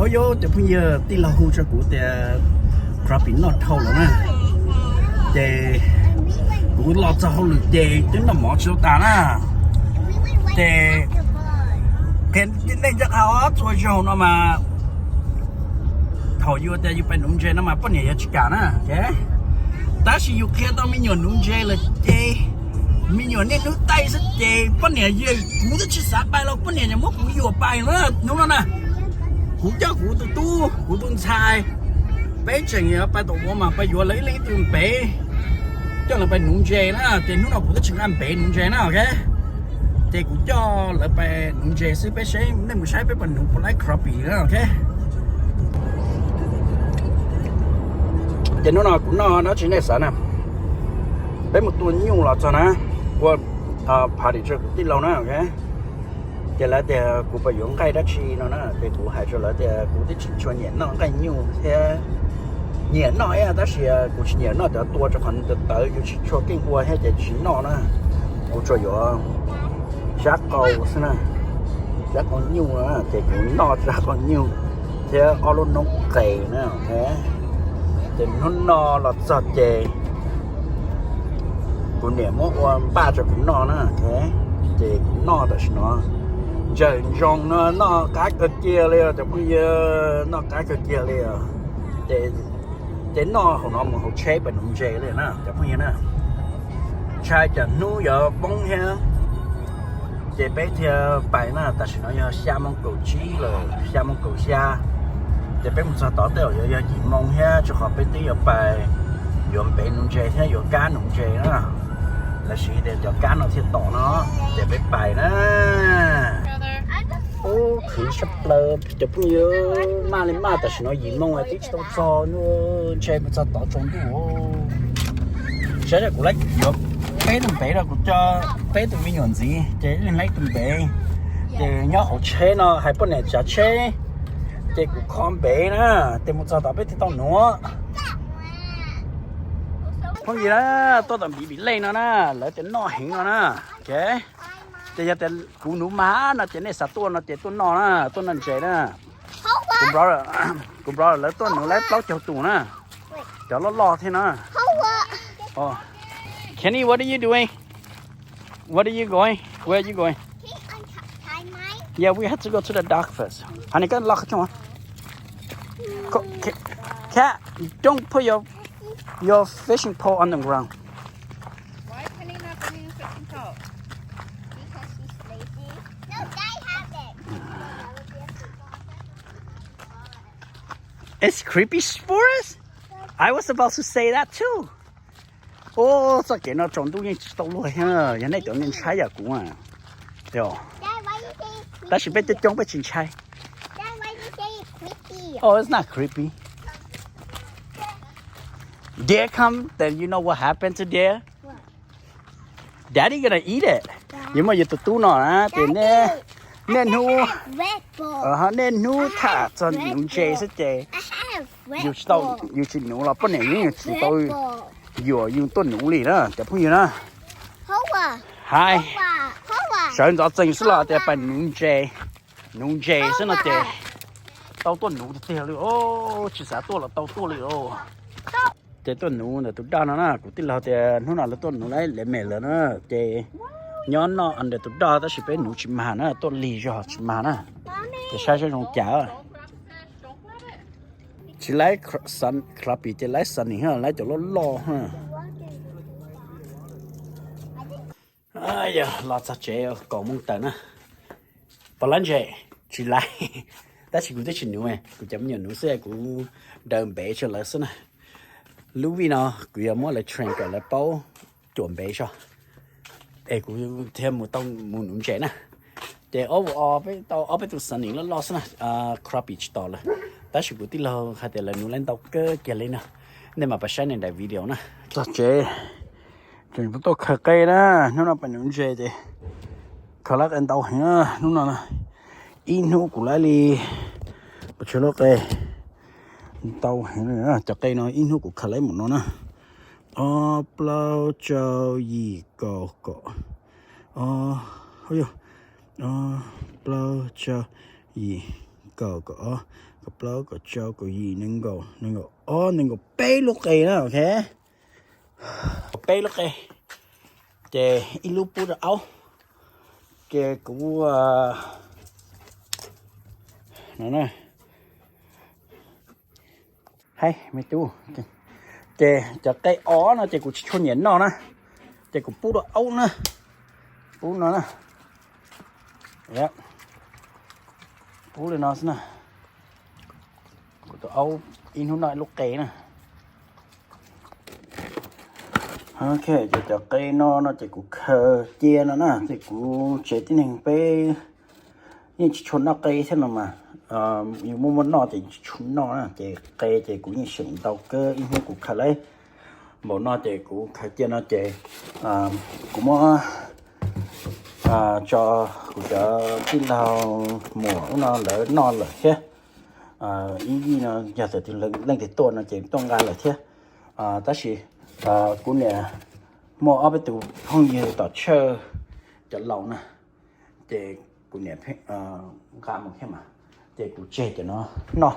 Ua yog cov phooj ywg, tij laug hu rau kuv tias crappie noj dhau lawm na, ces kuv los txog hauj lwm ces twb noj mov tsis tau tas na. Ces qhia nej ncaj qha os, txhua zaug no mas thaum yus tias yus pais nuv ntses no mas poj niam yog tsis kam na. Tab sis yus qhia tau me nyuam nuv ntses lawm ces me nyuam niaj hnub taij xwb ces poj niam, kuv twb tsis xav pais los poj niam muab kuv yuam pais na hnub no na. Kuv coj kuv tus tub kuv tus ntxhais, peb tseem yuav pais tom ua mas pais yuav lawv ib leeg ib tug npev coj lawv pais nuv ntses na. Ces hnub no kuv twb tsis nqa npev nuv ntses na, ok. Ces kuv coj lawv pais nuv ntses xwb, peb saib, nej mus saib peb pais nuv puas laib crappie na, ok. Ces hnub no kuv noj dab tsi nej xav na? Peb mus tua nyuj los txog na, ua party rau kuv tij laug na, ok. Ces lawv tias kuv puas yuav nqaij dab tsi no na, ces kuv hais rau lawv tias kuv twb tsis tshua nyiam noj nqaij nyuj thiab, nyiam noj ib yam tab sis kuv tsis nyiam noj cov tua rau qhov tawv tawv, yus tsis tshua keej ua thiab ces tsis noj na. Kuv tsuas yuav sab qau xwb na, sab qau nyuj na, ces kuv noj sab qau nyuj thiab ob lub noob qes na. Ces hnub no los txog ces kuv niam muab ua npaj rau kuv noj na, ces kuv noj tam sim no. Ntsawm ntsoog no noj qab kawg kiag li os cov phooj ywg, noj qab kawg kiag li os. Ces noj hauv no mus hauv tsheb pais nuv ntses li na cov phooj ywg na. Ntshai tsam hnub yuav poob thiab, ces peb thiaj pais na. Tam sim no yog xya moo kaum tsib lawm, xya moo kaum xya, ces peb mus txog tod tej zaum yuav yog yim moo thiab, rau qhov peb twb yuav pais yuav npev nuv ntses thiab yuav kab nuv ntses na. Lawv siv tias cov kab no thiaj tom no, ces peb pais na. Ub, khwv sab plaws cov phooj ywg, maj li maj tam sim no yim moo twb tsis tau txog, ntshe mus txog tod tsaus ntuj. Saib kuv yuav peb tug npev rau kuv coj peb tug me nyuam ntxiv, ces ib leeg ib tug npev, ces nyob hauv tsheb no hais poj niam tsav tsheb, ces kuv kho npev na, ces mus txog tod peb thiaj tau nuv. Phooj ywg na, tuaj tom npiv vim lej no na, lawv tias noj heev no na. Ok, ces yog tias kuv nuv mas no ces nej xav tuaj no ces tuaj noj na, tuaj noj ntses na. Kuv brother, kuv brother lawv tuaj nuv lawv plaub caug tus na, cov loj loj thiab na. Kenny, what are you doing? What are you going? Where are you going? Yeah, we have to go to the dock first. Honey, go lock the door. Cat, don't put your your fishing pole on the ground. Why can he not bring a fishing pole? Because he's lazy. No, Dad has it. It's creepy for us. I was about to say that too. Ub, txoj kev no tsaus ntuj yeej tsis tau luag thiab, yog nej cov neeg ntshai yam kuv. Tab sis peb coob coob peb tsis ntshai. Oh, it's not creepy. Deer come, then you know what happened to deer? Daddy gonna eat it. Yuav muaj yus tus tub no na, ces niaj hnub, niaj hnub tham txog nuv ntses xwb ces yus tsis tau, yus tsis nuv los poj niam yeej tsis tau yuam yus tuaj nuv li na cov phooj ywg na. Hais, sawv ntxov txees xwb los tias pais nuv ntses, nuv ntses xwb no ces tau tuaj nuv tiag tiag li os, tsis xav tuaj los tau tuaj li os. Ces tuaj nuv ntawm tus daj no na, kuv tij laug tias hnub no lawv tuaj nuv lawv me lawm na, ces nyob noj ntawm tus daj tab sis peb nuv tsis mag na, tuaj lig zog tsis mag na. Ces saib saib zoo cas. Tsis laib crappie ces laib sardine, laib cov loj loj. Yog los txog tsev kaum moos tawm na, puas laib ntses? Tsis laib. Tab sis kuv twb tsis nuv, kuv cov me nyuam nuv xwb, kuv daws npev rau lawv xwb na. Lub vij no kuv yuav muab lawv train kom lawv paub cuam npev tso, es kuv thiaj mus tau mus nuv ntses na. Ces ob, peb tau ob peb tus sardine loj loj xwb na, crappie tsis tos lawm. Tab sis kuv tij laug hais tias lawv nuv lawv ntau kawg kiag li no, nej mam pais saib nej daim video na. Txog tsev, tseem tuaj khaws qe na, hnub no pais nuv ntses ces khaws lawv qe ntau heev na hnub no. Ib hnub kuv laib li, kuv tshuav lub qe ntau heev, cov qe no ib hnub kuv khaws laib mus no na. Ob plaub rau yim kaum kaum, ob, plaub rau yim kaum kaum ob, Kaum plaub, kaum tsib, kaum yim, nees nkaum, nees nkaum ob, nees nkaum peb lub qe na, ok. Peb lub qe, ces ib lub pub rau aub, ces kuv no na, hais me tub, ces cov qe ob no ces kuv tsis tshua nyiam noj na, ces kuv pub rau aub na, pub no na, pub li no xwb na. Kuv tus aub ib hnub noj ib lub qe na. Ok, ces cov qe no no ces kuv khaws cia no na, ces kuv tsev tib neeg peb yeej tsis tshua noj qe thiab no mas, yus muaj muaj noj ces tsis tshua noj na, ces qe ces kuv yeej seem ntau kawg, ib hnub kuv khaws lawm npaum no ces kuv khaws cia no ces kuv muab tso kuv cov tij laug muam ub no lawv noj lawm thiab. Ib vij no yog tias leej twg tuaj no ces tuaj nqa lawm thiab. Tab sis kuv niam muaj ob peb tus phooj ywg tom Tshawj cov laus na, ces kuv niam nqa mus thiab mas, ces kuv tseg cov no noj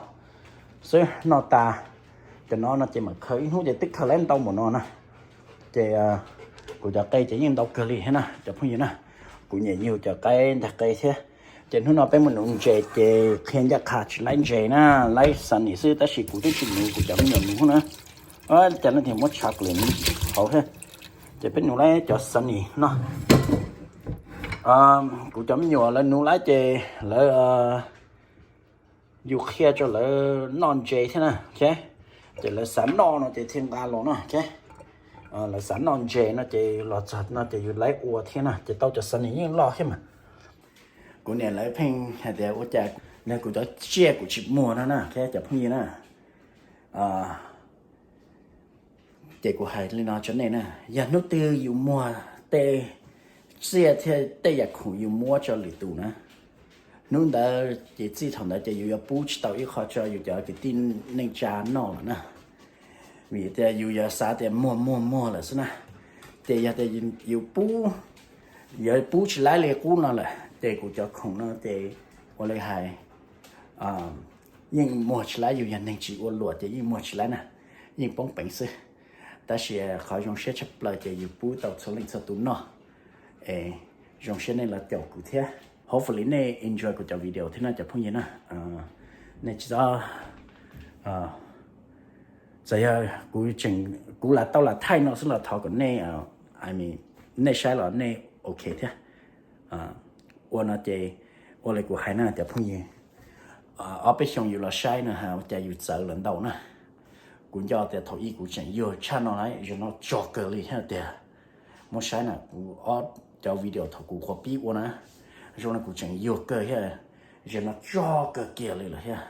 xwb, noj tas cov no no ces mam khaws, ib hnub ces twb khaws lawm ntau npaum no na. Ces kuv cov qe ces yeej ntau kawg li thiab na cov phooj ywg na. Kuv nyiam yug cov qaib ntag qe thiab. Ces hnub no peb mus nuv ntses ces qhia ncaj qha tsis laib ntses na, laib Sunny xwb, tab sis kuv twb tsis nuv kuv cov me nyuam nuv na. Cas leej twg muab tshav kws hauv thiab. Ces peb nuv laib cov Sunny no. Kuv cov me nyuam lawv nuv laib ces lawv, yus qhia rau lawv noj ntses thiab na, ces lawv xav noj no ces thiaj nqa los no. Lawv xav noj ntses no ces los txog no ces yus laib ua thiab na, ces tau cov Sunny yeej loj thiab mas. Kuv niam lawv pheej hais tias ua cas nws kuv cov tsiaj kuv tsis muag no na, cov phooj ywg na. Ces kuv hais li no rau nej na, yog hnub twg yus muag tej tsiaj thiab tej yam khoom yus muab rau lwm tus na, hnub ntawd ces txij thaum ntawd ces yus yuav pub tsis tau ib qho rau yus cov kwv tij neej tsa noj lawm na. Vim tias yus yuav xav tias muag muag muag lawm xwb na. Ces yog tias yus pub, yuav pub tsis laib li qub no lawm ces kuv cov khoom no ces ua li hais, yeej muag tsis laib, yus yog neeg tsis ua luam ces yeej muag tsis laib na, yeej poob peev xwb. Tab sis qhov zoo siab tshaj plaws ces yus pub tau txhua leej txhua tus noj. Es zoo siab nej los caum kuv thiab. Hopefully nej enjoy kuv cov video thiab no cov phooj ywg na. Nej tsis txhob, txawm yog kuv tseem, kuv lam tau lam thaij no xwb los thov kom nej, I mean, nej saib los nej ok thiab. Ua no ces ua li kuv hais na cov phooj ywg, ob peb xyoo yus los saib no cas yus txawv lawm ntau na. Kuv nco tias thaum ub kuv tseem yuag tshaj no lawm, zaum no tso kawg li thiab tiag. Muab saib na, kuv ob cov video thaum kuv qhuav pib ua na, zaum no kuv tseem yuag kawg thiab, zaum no tso kawg kiag li lawm thiab.